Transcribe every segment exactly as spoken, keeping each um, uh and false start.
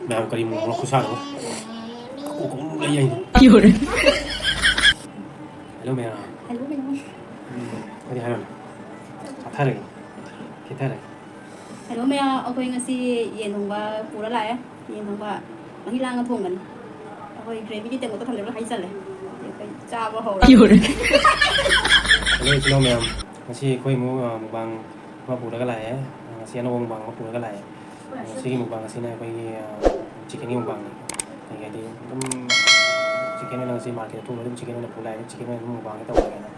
ꯃꯌꯥꯝ ꯀꯔꯤ ꯃꯣꯔꯣꯛ ꯈꯨꯁꯥꯅꯣ? ꯀꯣꯛ ꯀꯣꯛ ꯂꯩ ꯍꯥꯏꯅꯤ꯫ Hello ꯃꯌꯥꯝ꯫ Hello ꯃꯌꯥꯝ꯫ ꯎꯝ, ꯀꯔꯤ ꯍꯥꯏꯔꯣꯅꯦ? ꯆꯥꯊꯔꯒꯦ꯫ ꯈꯦꯊꯔꯒꯦ꯫ Hello ꯃꯌꯥꯝ, ꯑꯩꯈꯣꯏ ꯉꯁꯤ ꯌꯦꯟ ꯊꯣꯡꯕ ꯄꯨꯔ ꯂꯥꯛꯑꯦ꯫ ꯌꯦꯟ ꯊꯣꯡꯕ ꯃꯍꯤ ꯂꯥꯡꯉ ꯊꯣꯡꯕꯅꯤ꯫ ꯑꯩꯈꯣꯏ gravyꯒꯤ ꯇꯦꯡꯀꯣꯠꯇ ꯊꯝꯖꯤꯜꯂꯒ ꯍꯩꯖꯜꯂꯦ꯫ ꯑꯩꯈꯣꯏ ꯆꯥꯕ ꯍꯧꯔꯦ꯫ Hello ꯏꯆꯤꯟ ꯏꯅꯥꯎ ꯃꯌꯥꯝ, ꯉꯁꯤ ꯑꯩꯈꯣꯏ ꯑꯃꯨꯛ, ꯑ, mukbang ꯑꯃ ꯄꯨꯔꯒ ꯂꯥꯛꯑꯦ꯫ ꯉꯁꯤ ꯑꯅꯧꯕ mukbang ꯑꯃ ꯄꯨꯔꯒ ꯂꯥꯛꯑꯦ꯫ ꯉꯁꯤꯒꯤ mukbang ꯑꯁꯤꯅ ꯑꯩꯈꯣꯏꯒꯤ, ꯑ, chickenꯒꯤ mukbangꯅꯤ꯫ ꯑꯩꯈꯣꯏꯒꯤ ꯍꯥꯏꯗꯤ ꯑꯗꯨꯝ chicken ꯑꯣꯏꯅ ꯉꯁꯤ marketꯇ ꯊꯣꯛꯎꯔ ꯑꯗꯨꯝ chicken ꯑꯣꯏꯅ ꯄꯨ ꯂꯥꯛꯑꯦ꯫ Chicken ꯑꯣꯏꯅ ꯑꯗꯨꯝ mukbangꯁꯦ ꯇꯧꯔꯒꯦꯅ꯫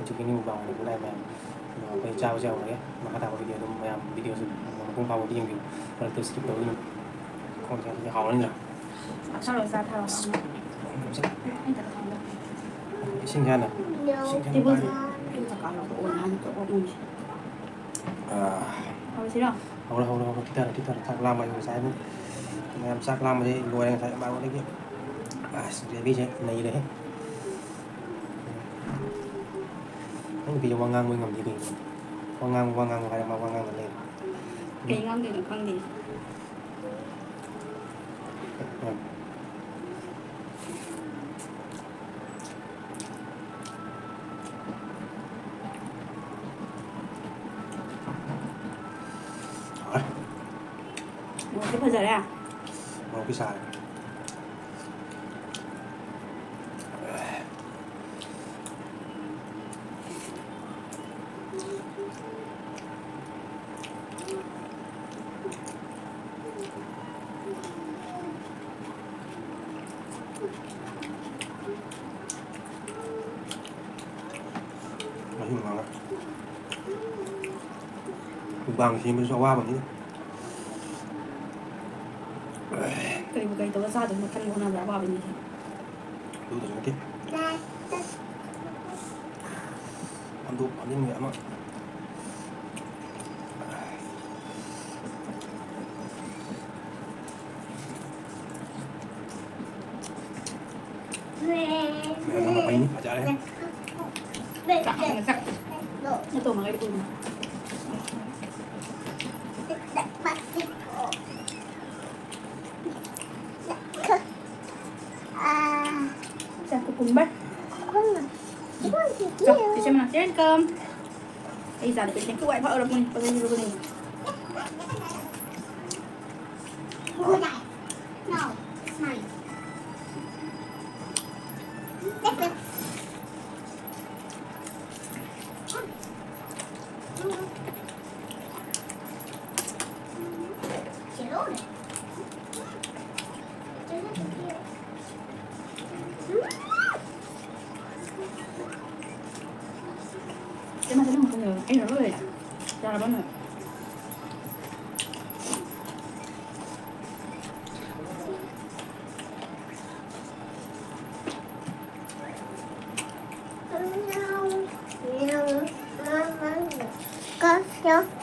Chickenꯒꯤ mukbang ꯑꯣꯏꯅ ꯄꯨ ꯂꯥꯛꯑꯦ ꯃꯌꯥꯝ꯫ ꯑꯗꯣ ꯑꯩꯈꯣꯏ ꯆꯥꯕꯁꯦ ꯍꯧꯔꯒꯦ꯫ ꯃꯈꯥ ꯇꯥꯕ video ꯑꯗꯨꯝ ꯃꯌꯥꯝ videoꯁꯦ ꯃꯄꯨꯡ ꯐꯥꯕ ꯑꯝꯇ ꯌꯦꯡꯕꯤꯌꯨ꯫ ꯃꯔꯛꯇ skip ꯇꯧꯕꯤꯒꯅꯨ꯫ ꯈꯣꯡꯁꯦ ꯍꯧꯖꯤꯛ ꯍꯥꯎꯔꯅꯤꯗꯅ꯫ ꯆꯥꯊꯔꯣ, ꯆꯥꯊꯔꯣ꯫ ꯏꯁꯤꯡꯁꯦ ꯍꯥꯟꯅ, ꯏꯁꯤꯡꯁꯦ ꯍꯥꯟꯅ ꯇꯦꯕꯜꯁꯦ꯫ ꯄꯥꯏꯔꯦ꯫ ꯑꯥ꯫ ꯍꯧꯔꯁꯤꯔꯣ? ꯍꯧꯔꯣ, ꯍꯧꯔꯣ, ꯍꯧꯔꯣ꯫ ꯊꯤꯊꯔꯣ, ꯊꯤꯊꯔꯣ꯫ ꯆꯥꯛ ꯂꯥꯝꯕ ꯍꯥꯏꯕ ꯉꯁꯥꯏ ꯑꯗꯨꯝ ꯃꯌꯥꯝ ꯆꯥꯛ ꯂꯥꯝꯕꯁꯦ ꯂꯣꯏꯔꯦ ꯉꯁꯥꯏ ꯏꯃꯥꯟꯅꯕꯗꯒꯤ꯫ ꯑꯁ, gravyꯁꯦ ꯅꯩꯔꯦꯍꯦ꯫ ꯅꯪ ꯅꯨꯄꯤꯁꯦ ꯋꯥ ꯉꯥꯡꯕ ꯉꯝꯗꯦ ꯀꯩꯒꯤꯅꯣ? ꯋꯥ ꯉꯥꯡꯉꯨ, ꯋꯥ ꯉꯥꯡꯉꯨ ꯍꯥꯏꯔ ꯃꯥ ꯋꯥ ꯉꯥꯡꯗ ꯂꯩꯔꯦ꯫ ꯀꯩ ꯉꯥꯡꯗꯣꯏꯅꯣ ꯈꯪꯗꯦ꯫ ꯃꯣꯔꯣꯛꯇꯤ ꯐꯖꯔꯦ꯫ ꯃꯣꯔꯣꯛꯇꯤ ꯁꯥꯔꯦ꯫ ꯃꯍꯤ ꯉꯥꯡꯉꯦ꯫ Mukbang ꯁꯦꯝꯕꯁꯨ ꯑꯋꯥꯕ ꯑꯃꯅꯤ꯫ ꯀꯔꯤꯕꯨ ꯀꯔꯤ ꯇꯧꯔ ꯆꯥꯗꯣꯏꯅꯣ ꯈꯟꯕ ꯍꯣꯠꯅꯕꯗ ꯑꯋꯥꯕꯅꯤ꯫ ꯑꯗꯨꯗꯁꯨ ꯅꯠꯇꯦ꯫ ꯑꯗꯨ ꯐꯅꯤꯡꯉꯦ ꯑꯃ꯫ ꯆꯥꯛ, ꯆꯥꯛ꯫ ꯅꯠꯇꯣ, ꯃꯉꯥꯏ ꯄꯨꯔꯣ꯫ ꯊꯨꯝꯕ꯫ ꯆꯣ, ꯆꯤꯆꯦ ꯃꯅꯥꯛꯇ ꯆꯦꯟ ꯀꯝ꯫ ꯑꯩ ꯏꯆꯥꯅ ꯀꯩ ꯇꯦꯡꯀꯤ ꯋꯥꯏ ꯐꯥꯎꯔꯕꯅꯤ, ꯄꯪꯂꯩ ꯂꯩꯔꯨꯕꯅꯤ꯫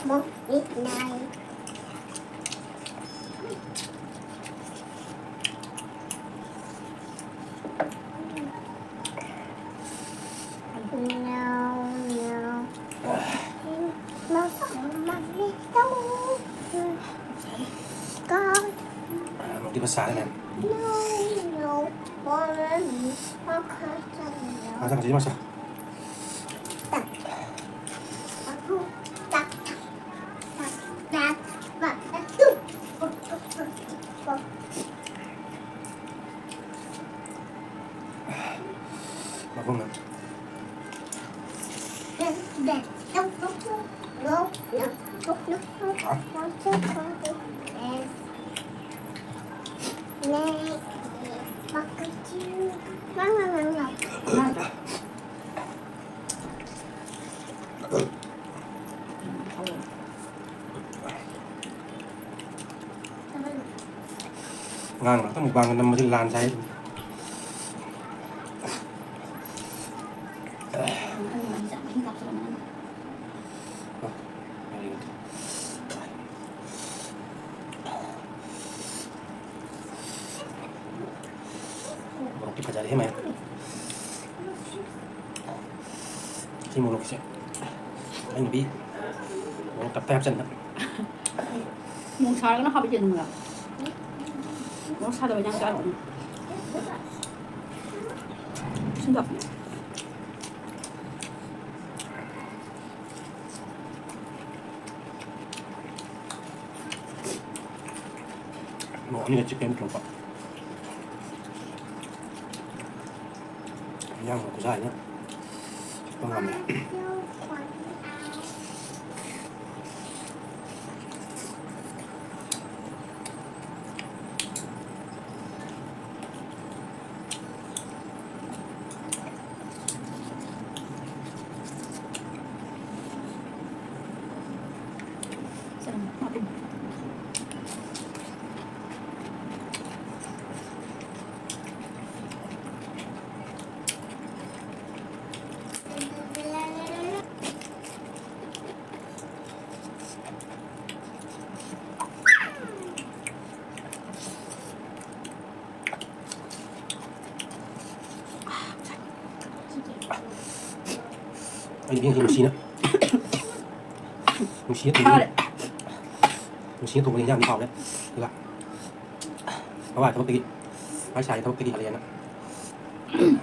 No, it's mine. ꯃꯣꯔꯣꯛꯇꯤ ꯐꯖ ꯁꯥꯔꯦꯅꯦ꯫ ꯃꯁꯥ ꯐꯖꯩ, ꯃꯁꯥ꯫ ꯃꯈꯣꯡꯅ꯫ ꯑꯉꯥꯡ ꯃꯔꯛꯇ mukbang ꯅꯝꯕꯁꯤ ꯂꯥꯟ ꯁꯥꯏ꯫ ꯃꯣꯔꯣꯛꯇꯤ ꯐꯖꯔꯦꯍꯦ ꯃꯥꯏ꯫ ꯁꯤ ꯃꯣꯔꯣꯛꯁꯦ ꯑꯩꯅꯗꯤ ꯃꯣꯔꯣꯛ ꯇꯞꯇꯥꯏ ꯍꯥꯞꯆꯤꯟꯕ꯫ ꯃꯣꯔꯣꯛ ꯁꯥꯔꯒꯅ ꯍꯥꯞꯄ ꯌꯦꯟ ꯃꯣꯔꯣꯛ꯫ ꯃꯣꯔꯣꯛ ꯁꯥꯗꯕ ꯏꯟꯖꯥꯡ ꯆꯥꯔꯨꯔꯅꯨ꯫ ꯁꯤꯟꯗꯣꯛ꯫ ꯃꯣꯔꯣꯛ ꯑꯅꯤꯒ ꯆꯤꯛꯀꯟ ꯊꯣꯡꯕ꯫ ꯏꯟꯖꯥꯡ ꯈꯨꯖꯥ ꯍꯥꯏꯅ ꯆꯠꯄ ꯉꯝꯃꯦ꯫ ꯑꯩꯗꯤ ꯉꯁꯤ ꯅꯨꯡꯁꯤꯅ, ꯅꯨꯡꯁꯤꯅ ꯊꯣꯡꯕ, ꯍꯥꯎꯔꯦ꯫ ꯅꯨꯡꯁꯤꯅ ꯊꯣꯡꯕ ꯏꯟꯖꯥꯡꯗꯤ ꯍꯥꯎꯔꯦ꯫ ꯑꯗꯨꯒ ꯕꯕꯥ ꯊꯕꯛꯇꯒꯤ, ꯃꯥꯏ ꯁꯥꯏ ꯊꯕꯛꯇꯒꯤ ꯍꯜꯂꯛꯑꯦꯅ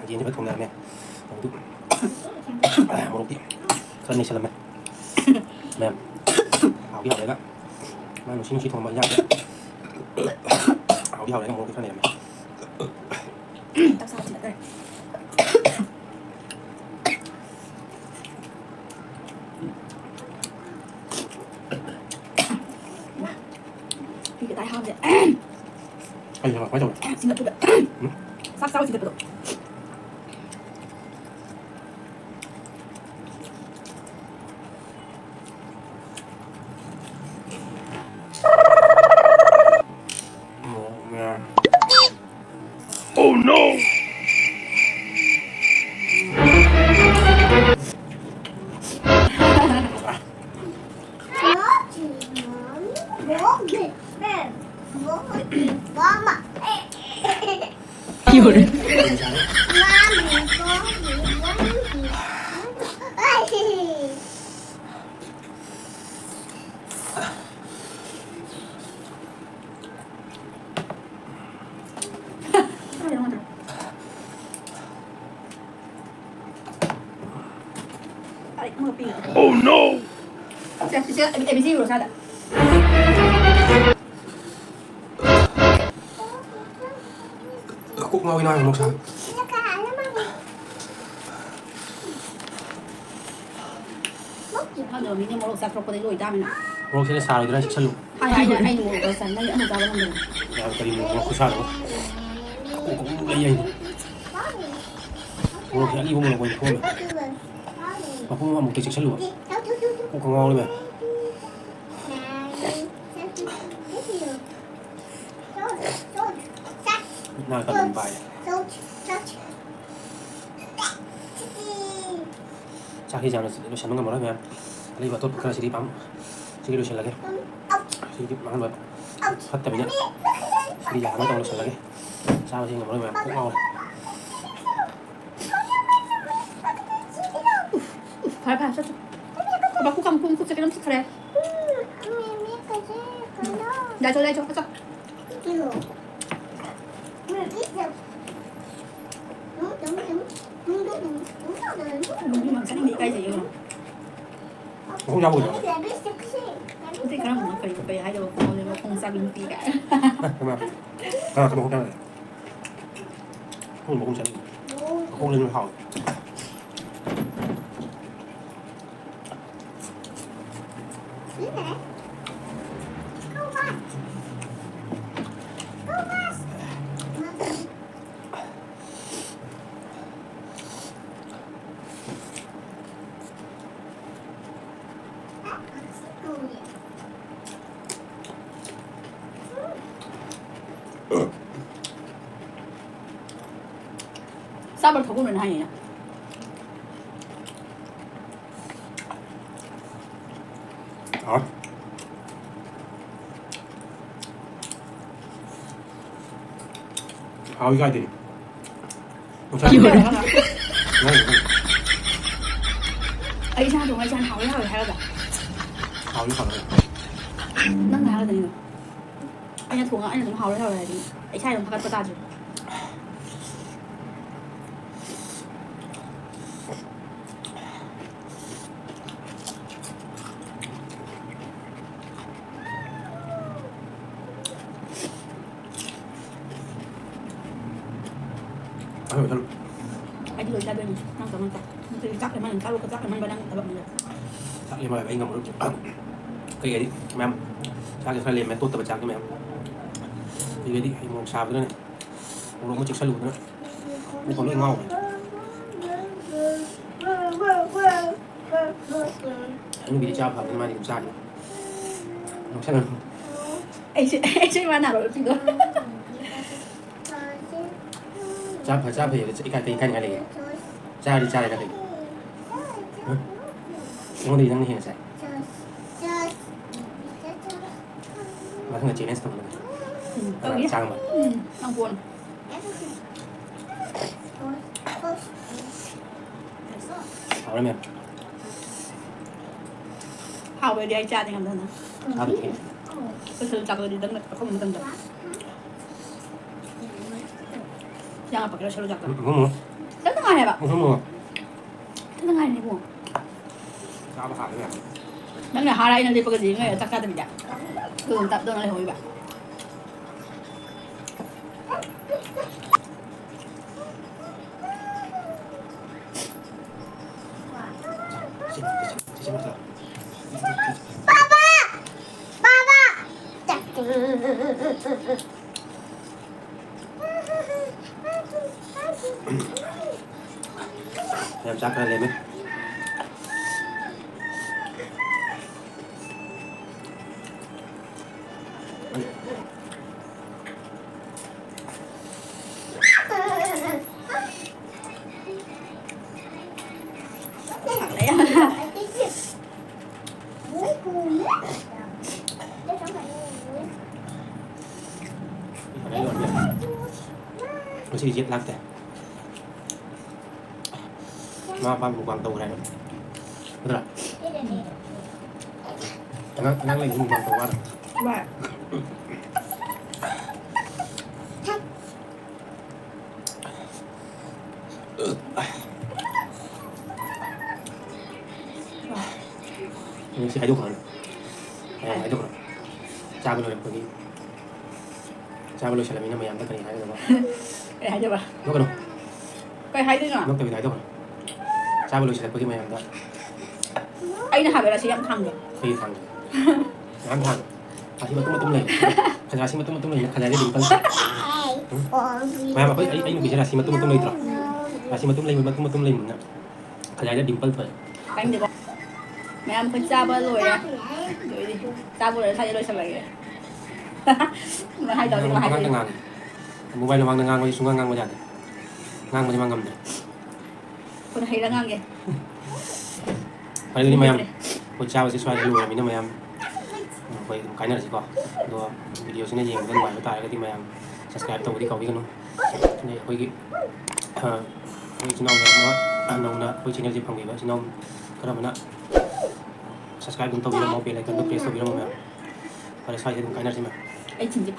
ꯌꯦꯟꯁꯦ ꯈꯔ ꯊꯣꯡꯅꯔꯝꯃꯦ꯫ ꯑꯗꯨ ꯃꯣꯔꯣꯛꯇꯤ ꯈꯔ ꯅꯩꯁꯜꯂꯝꯃꯦ꯫ ꯃꯌꯥꯝ ꯍꯥꯎꯗꯤ ꯍꯥꯎꯔꯦꯒ, ꯃꯥ ꯅꯨꯡꯁꯤ ꯅꯨꯡꯁꯤ ꯊꯣꯡꯕ ꯏꯟꯖꯥꯡꯁꯦ ꯍꯥꯎꯗꯤ ꯍꯥꯎꯔꯦꯒ ꯃꯣꯔꯣꯛꯇꯤ ꯈꯔ ꯅꯩꯔꯝꯃꯦ꯫ ꯆꯥꯛ ꯆꯥꯕ ꯊꯤꯜꯂꯛꯇꯣꯔꯦ꯫ ꯏꯃꯥ, ꯄꯤꯒ ꯇꯥꯏ ꯍꯥꯎꯁꯦ꯫ ꯀꯩꯅꯣ ꯀꯃꯥꯏꯅ ꯇꯧꯔꯦ? ꯆꯤꯡꯈꯠꯄꯗ꯫ ꯎꯝ? ꯆꯥꯛ ꯆꯥꯕ ꯆꯤꯡꯈꯠꯄꯗꯣ꯫ Oh no! ꯁꯦ, ꯁꯤ, ꯁꯤ, ꯑꯦ ꯕꯤ ꯁꯤ ꯌꯦꯡꯉꯨꯔꯣ, ꯁ꯭ꯋꯥꯏꯗ꯫ ꯀꯣꯛ ꯉꯥꯎꯏ ꯅꯥꯕ ꯃꯣꯛꯁꯥ꯫ ꯃꯣꯔꯣꯛ ꯆꯥꯊꯣꯛꯄꯗꯩ ꯂꯣꯏ ꯇꯥꯕꯅꯤ꯫ ꯃꯣꯔꯣꯛꯁꯤꯅ ꯁꯥꯔꯣꯏꯗ꯭ꯔꯥ ꯆꯦꯛꯁꯜꯂꯨ꯫ ꯍꯥꯏ, ꯍꯥꯏ, ꯑꯩꯅ ꯃꯣꯔꯣꯛ ꯈꯔ ꯆꯥꯏ, ꯅꯪꯗꯤ ꯑꯃꯨꯛ ꯆꯥꯕ ꯉꯝꯗꯕꯅꯤ꯫ ꯌꯥꯔꯦ, ꯀꯔꯤ ꯃꯣꯔꯣꯛ ꯈꯨꯁꯥꯅꯣ? ꯀꯣꯛ ꯀꯣꯛ ꯂꯩ ꯍꯥꯏꯅꯤ꯫ ꯃꯣꯔꯣꯛꯁꯦ ꯑꯅꯤꯕꯨ ꯃꯣꯔꯣꯛ ꯑꯣꯏꯅ ꯊꯣꯛꯑꯝꯃꯦ꯫ ꯃꯄꯨꯝ ꯑꯃꯃꯨꯛꯇ ꯆꯦꯛꯁꯜꯂꯨꯕ꯫ ꯀꯣꯛꯀ ꯉꯥꯎꯔꯦ ꯃꯌꯥꯝ꯫ ꯃꯤꯠ ꯅꯥ ꯀꯂꯝ ꯄꯥꯏꯔꯦ꯫ ꯆꯥꯛꯁꯤ ꯌꯥꯝꯅ ꯂꯣꯏꯁꯟꯕ ꯉꯝꯃꯔꯣꯏ ꯃꯌꯥꯝ꯫ ꯑꯔꯩꯕ ꯑꯇꯣꯠꯄ ꯈꯔꯁꯤꯗꯤ ꯄꯥꯝ-, ꯁꯤꯗꯤ ꯂꯣꯏꯁꯜꯂꯒꯦ꯫ ꯁꯤꯗꯤ ꯃꯥꯡꯍꯟꯕ ꯐꯠꯇꯕꯅꯤꯅ ꯁꯤꯗꯤ ꯌꯥꯅꯕ ꯇꯧꯔ ꯂꯣꯏꯁꯜꯂꯒꯦ꯫ ꯆꯥꯕꯁꯤ ꯉꯝꯃꯔꯣꯏ ꯃꯌꯥꯝ꯫ ꯀꯣꯛ ꯉꯥꯎꯔꯦ꯫ ꯎꯐ, ꯐꯔꯦ, ꯐꯔꯦ, ꯆꯠꯁꯤ꯫ ꯕꯥꯀꯨ ꯀꯥꯡ ꯈꯣꯡ ꯈꯨꯠꯁꯦ ꯀꯩꯅꯣꯝ ꯆꯤꯛꯈ꯭ꯔꯦ꯫ ꯌꯥꯏ, ꯆꯣ, ꯌꯥꯏ, ꯆꯣ, ꯆꯣ꯫ ꯅꯨꯡꯗꯤ ꯌꯥꯝ ꯆꯥꯅꯤꯡꯗꯦ, ꯏꯀꯥꯏꯖꯩꯌꯦ꯫ ꯃꯈꯣꯡ ꯆꯥꯕ ꯑꯣꯏꯗꯕ꯫ ꯑꯇꯩ ꯈꯔ ꯑꯃꯨꯛ ꯀꯔꯤ ꯀꯔꯤ ꯍꯥꯏꯗꯕ ꯈꯣꯡ-, ꯃꯈꯣꯡ ꯆꯥꯕꯤ ꯅꯨꯄꯤ ꯀꯥꯏꯅ꯫ ꯀꯅꯥ ꯀꯅꯥ ꯃꯈꯣꯡ ꯆꯥꯅꯤꯡꯉꯤ? ꯃꯈꯣꯡ ꯆꯥꯅꯤꯡꯉꯤ꯫ ꯃꯈꯣꯡꯅ ꯍꯦꯟꯅ ꯍꯥꯎꯋꯤ꯫ ꯆꯥꯕ ꯊꯛꯎꯅꯨꯅ ꯍꯥꯏꯅꯤꯅ꯫ ꯍꯥꯎ꯫ ꯍꯥꯎ, ꯏꯀꯥꯏꯗꯦ꯫ ꯉꯁꯥꯏ ꯌꯣꯜꯂꯦ꯫ ꯉꯥꯏ, ꯉꯥꯏ꯫ ꯑꯩ ꯏꯁꯥꯅ ꯊꯣꯡꯉ ꯏꯁꯥꯅ ꯍꯥꯎꯋꯦ ꯍꯥꯎꯋꯦ ꯍꯥꯏꯔꯒ꯫ ꯍꯥꯎꯗꯤ ꯍꯥꯎꯋꯦ꯫ ꯅꯪꯅ ꯍꯥꯏꯔꯒꯅꯤꯅ꯫ ꯑꯩꯅ ꯊꯣꯡꯉ ꯑꯩꯅ ꯑꯗꯨꯝ ꯍꯥꯎꯔꯦ ꯍꯥꯎꯔꯦ ꯍꯥꯏꯗꯤ ꯑꯩ ꯏꯁꯥ ꯑꯗꯨꯝ ꯊꯥꯒꯠꯄ ꯇꯥꯗ꯭ꯔꯤ꯫ ꯆꯥꯔꯣ, ꯆꯥꯔꯣ꯫ ꯑꯩꯗꯤ ꯂꯣꯏ ꯆꯥꯗꯣꯏꯅꯤ꯫ ꯅꯪ ꯇꯧ, ꯅꯪ ꯇꯧ꯫ ꯅꯠꯇ꯭ꯔꯗꯤ ꯆꯥꯛ ꯂꯦꯝꯍꯟ-, ꯆꯥꯔꯣ, ꯆꯥꯛ ꯂꯦꯝꯍꯟꯕ ꯅꯪ ꯊꯕꯛꯅꯦ꯫ ꯆꯥꯛ ꯂꯦꯝꯍꯟꯕ ꯑꯩ ꯉꯝꯃꯔꯣꯏ꯫ ꯀꯩ ꯍꯥꯏꯗꯤ, ꯃꯌꯥꯝ ꯆꯥꯛꯁꯦ ꯈꯔ ꯂꯦꯝꯃꯦ, ꯇꯣꯠꯇꯕ ꯆꯥꯛꯁꯦ ꯃꯌꯥꯝ꯫ ꯑꯗꯒꯤꯗꯤ ꯑꯩ ꯃꯣꯔꯣꯛ ꯁꯥꯕꯗꯨꯅꯅꯦ, ꯃꯣꯔꯣꯛ ꯑꯃ ꯆꯦꯛꯁꯜꯂꯨꯕꯗꯨꯅ ꯀꯣꯛꯀ ꯂꯣꯏ ꯉꯥꯎꯈ꯭ꯔꯦ꯫ ꯑꯅꯨꯕꯤꯗꯤ ꯆꯥ ꯐꯕꯅꯤ, ꯃꯥꯗꯤ ꯑꯗꯨꯝ ꯆꯥꯅꯤ꯫ ꯅꯣꯛꯁꯟꯅꯅꯨ꯫ ꯑꯩꯁꯨ, ꯑꯩꯁꯨ ꯏꯃꯥ ꯅꯥꯔꯣ ꯅꯨꯄꯤꯗꯣ꯫ ꯆꯥ ꯐ-, ꯆꯥ ꯐꯩ ꯍꯥꯏꯕꯗ ꯏꯀꯥꯏ, ꯀꯩ ꯏꯀꯥꯏꯅꯤꯡꯉꯥꯏ ꯂꯩꯒꯦ? ꯆꯥꯔꯗꯤ ꯆꯥꯔꯦ ꯀꯩꯅꯣ꯫ ꯍꯥ? ꯑꯩꯉꯣꯟꯗꯒꯤ ꯅꯪꯅ ꯍꯦꯟꯅ ꯆꯥꯏ꯫ ꯃꯊꯪꯗ challenge ꯇꯧꯅꯕ꯫ ꯎꯝ, ꯀꯅꯥ ꯇꯧꯒꯦ꯫ ꯆꯥ ꯉꯝꯕ? ꯎꯝ, ꯅꯪ ꯄꯣꯟ꯫ ꯍꯥꯎꯔꯦ ꯃꯌꯥꯝ꯫ ꯍꯥꯎꯔꯗꯤ ꯑꯩ ꯆꯥꯗꯤ ꯉꯝꯗꯅ꯫ ꯆꯥꯗꯣꯏꯅꯦ꯫ ꯑꯩꯈꯣꯏ ꯁꯔꯨ ꯆꯥꯛꯄꯗꯤ ꯅꯪꯅ ꯑꯩꯈꯣꯏ ꯃꯇꯝꯗ꯫ ꯌꯥꯝ ꯍꯥꯞꯄꯛꯀꯦꯔꯥ ꯁꯔꯨ ꯆꯥꯛꯄ? ꯎꯝ, ꯎꯝ꯫ ꯈꯤꯇꯪ ꯉꯥꯏ ꯍꯥꯏꯕ꯫ ꯎꯝ, ꯎꯝ꯫ ꯈꯤꯇꯪ ꯉꯥꯏꯔꯦ ꯏꯕꯨꯡꯉꯣ꯫ ꯆꯥꯕ ꯍꯥꯎꯔꯦ ꯃꯌꯥꯝ꯫ ꯅꯪꯅ ꯍꯥꯔ ꯑꯩꯅ ꯂꯦꯞꯄꯒꯗꯤ ꯅꯣꯏ ꯆꯥꯛ ꯆꯥꯗꯕꯤꯗ꯫ ꯑꯗꯨꯝ ꯇꯞꯇꯅ ꯂꯩꯍꯧꯔꯤꯕ꯫ ꯌꯥꯝ ꯆꯥꯛ ꯈꯔ ꯂꯦꯝꯃꯦ꯫ ꯉꯁꯤ ꯌꯦꯠ ꯂꯥꯛꯇꯦ꯫ ꯃꯃꯥ ꯃꯄꯥ mukbang ꯇꯧꯈ꯭ꯔꯦ ꯍꯥꯏꯅ꯫ ꯅꯠꯇ꯭ꯔꯥ? ꯑꯉꯥꯡ, ꯑꯉꯥꯡ ꯂꯩꯕꯁꯤ mukbang ꯇꯧꯕ ꯍꯥꯏꯔꯣ? ꯍꯣꯏ꯫ ꯁꯤ ꯍꯥꯏꯗꯣꯛꯈ꯭ꯔꯣ꯫ ꯃꯌꯥꯝ ꯍꯥꯏꯗꯣꯛꯈ꯭ꯔꯣ꯫ ꯆꯥꯕ ꯂꯣꯏꯔꯛꯄꯒꯤ꯫ ꯆꯥꯕ ꯂꯣꯏꯁꯤꯜꯂꯝꯃꯤꯅ ꯃꯌꯥꯝꯗ ꯀꯔꯤ ꯍꯥꯏꯒꯗꯕ? ꯀꯔꯤ ꯍꯥꯏꯗꯣꯏꯕ? ꯅꯣꯛꯀꯅꯨ꯫ ꯀꯩ ꯍꯥꯏꯗꯣꯏꯅꯣ? ꯅꯣꯛꯇꯕꯤꯗ ꯍꯥꯏꯗꯧꯕ꯫ ꯆꯥꯕ ꯂꯣꯏꯁꯤꯜꯂꯛꯄꯒꯤ ꯃꯌꯥꯝꯗ꯫ ꯑꯩꯅ ꯍꯥꯏꯕ ꯔꯥꯁꯤ ꯌꯥꯝ ꯊꯥꯡꯉꯦ꯫ ꯑꯩꯈꯣꯏꯒꯤ ꯊꯥꯡꯉꯦ꯫ ꯃꯌꯥꯝ ꯊꯥꯡꯉꯦ꯫ ꯔꯥꯁꯤ ꯃꯇꯨꯝ ꯃꯇꯨꯝ ꯂꯩ꯫ ꯈꯖꯥꯏꯁꯤ ꯃꯇꯨꯝ ꯃꯇꯨꯝ ꯂꯩꯅ ꯈꯖꯥꯏꯗ ꯗꯤꯝꯄꯜ ꯊꯣꯛꯑꯦ꯫ ꯎꯝ? ꯃꯌꯥꯝ ꯑꯩꯈꯣꯏ, ꯑꯩ, ꯑꯩ ꯅꯨꯄꯤꯁꯦ ꯔꯥꯁꯤ ꯃꯇꯨꯝ ꯃꯇꯨꯝ ꯂꯩꯇ꯭ꯔꯣ? ꯔꯥꯁꯤ ꯃꯇꯨꯝ ꯂꯩꯕ, ꯃꯇꯨꯝ ꯃꯇꯨꯝ ꯂꯩꯕꯅꯤꯅ ꯈꯖꯥꯏꯗ ꯗꯤꯝꯄꯜ ꯊꯣꯛꯑꯦ꯫ ꯈꯪꯗꯦꯀꯣ꯫ ꯃꯌꯥꯝ ꯑꯩꯈꯣꯏ ꯆꯥꯕ ꯂꯣꯏꯔꯦ꯫ ꯂꯣꯏꯔꯦ꯫ ꯆꯥꯕ ꯂꯣꯏꯔꯦ, ꯁ꯭ꯋꯥꯏꯗ ꯂꯣꯏꯁꯤꯜꯂꯒꯦ꯫ ꯅꯪ ꯍꯥꯏꯗꯧꯗꯤ ꯃꯌꯥꯝ ꯄꯪꯉꯥꯡꯗ ꯍꯥꯏꯗꯣꯏꯅꯦ꯫ ꯉꯥꯡꯉꯤ꯫ ꯃꯣꯕꯥꯏꯜ ꯃꯃꯥꯡꯗ ꯉꯥꯡꯕꯗꯤ ꯁꯨꯡꯉꯥꯡ ꯉꯥꯡꯕ ꯌꯥꯗꯦ꯫ ꯉꯥꯡꯕꯗꯤ ꯃꯥ ꯉꯝꯗ꯭ꯔꯦ꯫ ꯈꯨꯠ ꯍꯩꯔ ꯉꯥꯡꯒꯦ꯫ ꯐꯔꯦ, ꯑꯗꯨꯗꯤ ꯃꯌꯥꯝ, ꯂꯣꯏꯔꯦ꯫ ꯑꯩꯈꯣꯏ ꯆꯥꯕꯁꯦ ꯁ꯭ꯋꯥꯏꯗ ꯂꯣꯏꯔꯕꯅꯤꯅ ꯃꯌꯥꯝ, ꯑꯩꯈꯣꯏ ꯑꯗꯨꯝ ꯀꯥꯏꯅꯔꯁꯤꯀꯣ꯫ ꯑꯗꯣ ꯚꯤꯗꯤꯑꯣꯁꯤꯅ ꯌꯦꯡꯕꯗ ꯅꯨꯡꯉꯥꯏꯕ ꯇꯥꯔꯒꯗꯤ ꯃꯌꯥꯝ subscribe ꯇꯧꯕꯗꯤ ꯀꯥꯎꯕꯤꯒꯅꯨ꯫ ꯑꯗꯩ ꯑꯩꯈꯣꯏꯒꯤ, ꯑ, ꯑꯩꯈꯣꯏ ꯏꯆꯤꯟ ꯏꯅꯥꯎ ꯃꯌꯥꯝ ꯑꯃ ꯅꯧꯅ ꯑꯩꯈꯣꯏ channelꯁꯦ ꯐꯪꯕꯤꯕ ꯏꯆꯤꯟ ꯏꯅꯥꯎ ꯈꯔ ꯑꯃꯅ subscribe ꯑꯗꯨꯝ ꯇꯧꯕꯤꯔꯝꯃꯣ, bell iconꯗꯣ press ꯇꯧꯕꯤꯔꯝꯃꯣ ꯃꯌꯥꯝ꯫ ꯐꯔꯦ, ꯁ꯭ꯋꯥꯏꯗ ꯑꯗꯨꯝ ꯀꯥꯏꯅꯔꯁꯤ ꯃꯌꯥꯝ꯫ ꯑꯩ ꯆꯤꯟꯁꯦ